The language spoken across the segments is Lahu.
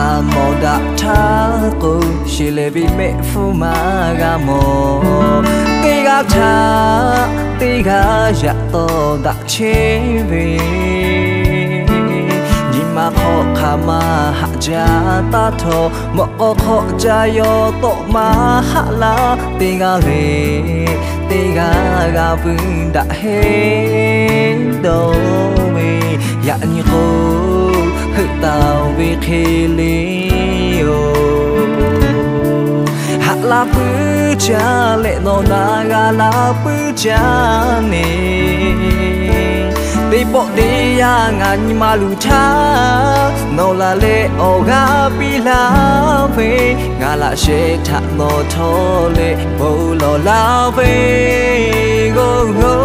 Mawˬ daꞈ htaˇ k'o, sheˍ lehˬ ve mehˆ hpfuhˇ maˇ g'a mawˬ. Teˇ g'aˇ htaꞈ teˇ g'aˇ yaꞈ taw daꞈ chehˇ ve, nyi ma hk'aw hk'aˬ ma haꞈ jaˇ taˇ htawˇ, mawꞈ k'aw hk'aw ca yaw tawˆ maˇ haˆ laˇ. Teˇ g'aˇ lehˬ teˇ g'aˇ g'a vuiˇ daꞈ heˆ dawˇ ve, yaꞈ nyi k'o, heuˆ taˍ ve hk'e le yoˬ. Haꞈ la puiˉ jaˇ leh nawˬ na g'a la puiˉ jaˇ neˬ, teˇ pawˆ teˇ yanˇ ngaˬ nyi ma luˬ htaˇ, nawˬ laˬ leh awˬ g'aˇ piˇ laˇ ve, ngaˬ laꞈ sheh htaꞈ nawˬ htawˇ leh bon lawˬ laˇ ve, g'oˇ g'oˇ.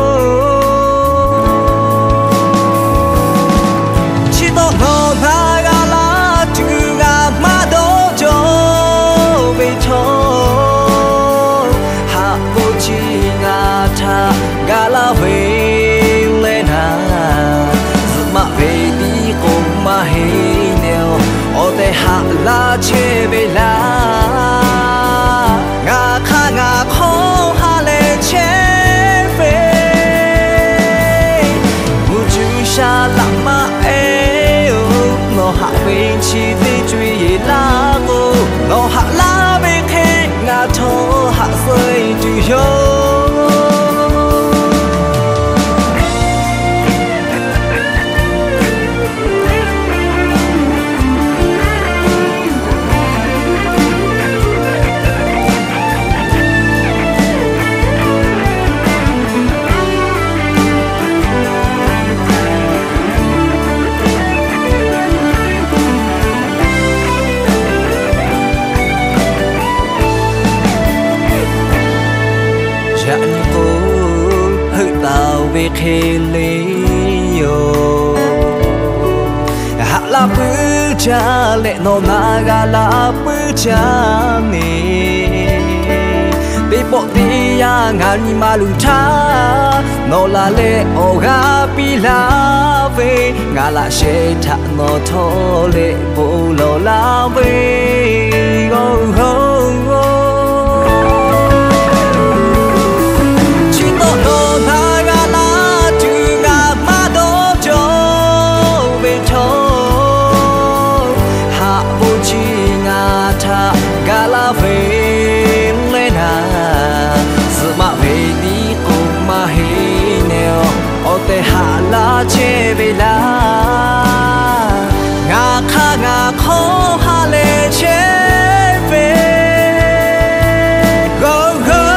Chi tawˆ nawˬ na g'a laˇ tuˬ ngaˬ maˇ dawˇ cawˬ ve htawˇ, haꞈ k'oˆ chi ngaˬ htaꞈ ga laˇ ve leh naˍ, zuhꞈ maˆ ve tiˉ k'o maˇ heˆ neˬ, awˬ tehˬ haꞈ laˇ chehˇ ve laˇ. Ngaˬ hk'aˇ ngaˬ hk'awˇ ha leh chehˇ ve, mvuhˇ cuˇ sha laꞈ maˆ ehˉ-oˬ, nawˬ haꞈ ve chi teˇ co-e laˇ k'o, nawˬ haꞈ laˇ ve hk'e ngaˬ htawˇ haꞈ suh-e tuˬ yoˬ. Yaꞈ nyi k'o, heuˆ taˍ ve hk'e le yoˬ. Haꞈ la puiˉ jaˇ leh nawˬ na g'a la puiˉ jaˇ neˬ, teˇ pawˆ teˇ yanˇ ngaˬ nyi ma luˬ htaˇ, nawˬ laˬ leh awˬ g'aˇ piˇ laˇ ve, ngaˬ laꞈ sheh htaꞈ nawˬ htawˇ leh bon lawˬ laˇ ve, g'oˇ g'oˇ. Chi tawˆ nawˬ na g'a laˇ tuˬ ngaˬ maˇ dawˇ cawˬ ve htawˇ, haꞈ k'oˆ chi ngaˬ htaꞈ ga laˇ ve leh naˍ, zuhꞈ maˆ ve tiˉ k'o maˇ heˆ neˬ, awˬ tehˬ haꞈ laˇ chehˇ ve laˇ. Ngaˬ hk'aˇ ngaˬ hk'awˇ ha leh chehˇ ve, g'oˇ g'oˇ.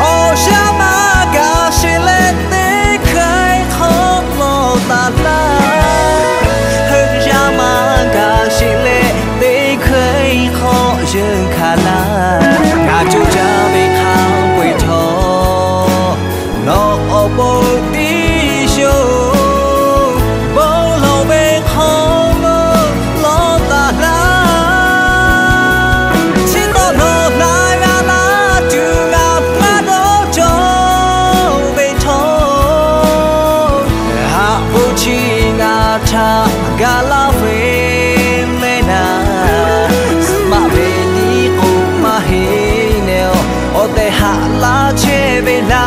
Awˬ shaˉ maˇ gaˬ sheˍ leh teˇ hkawehˇ hk'awꞈ lawˬ taˍ laˇ. Heuˆ yaˇ maˇ gaˬ sheˍ leh teˇ hkawehˇ hk'awꞈ yeunˇ hkanˍ laˇ. Ngaˬ co caˇ ve hk'a peu-eˬ htawˇ, nawˬ awˬ pon tiˇ yoˬ. Bon lawˬ ve hk'awꞈ lawˬ taˍ laˇ. Chi tawˆ nawˬ na g'a laˇ tuˬ ngaˬ maˇ dawˇ cawˬ ve htawˇ, haꞈ k'oˆ chi ngaˬ htaꞈ ga laˇ ve leh naˍ, zuhꞈ maˆ ve tiˉ k'o maˇ heˆ neˬ, awˬ tehˬ haꞈ laˇ chehˇ ve laˇ.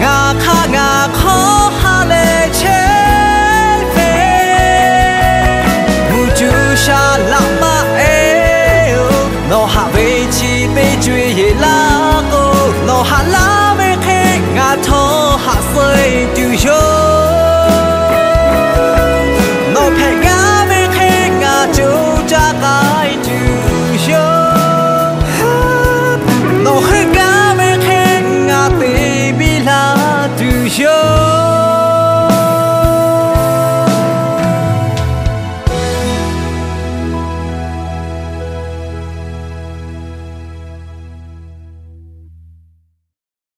Ngaˬ hk'aˇ ngaˬ hk'awˇ ha leh chehˇ ve, mvuhˇ cuˇ sha laꞈ maˆ ehˉ-oˬ, nawˬ haꞈ ve chi teˇ co-e laˇ k'o, nawˬ haꞈ laˇ ve hk'e ngaˬ htawˇ haꞈ suh-e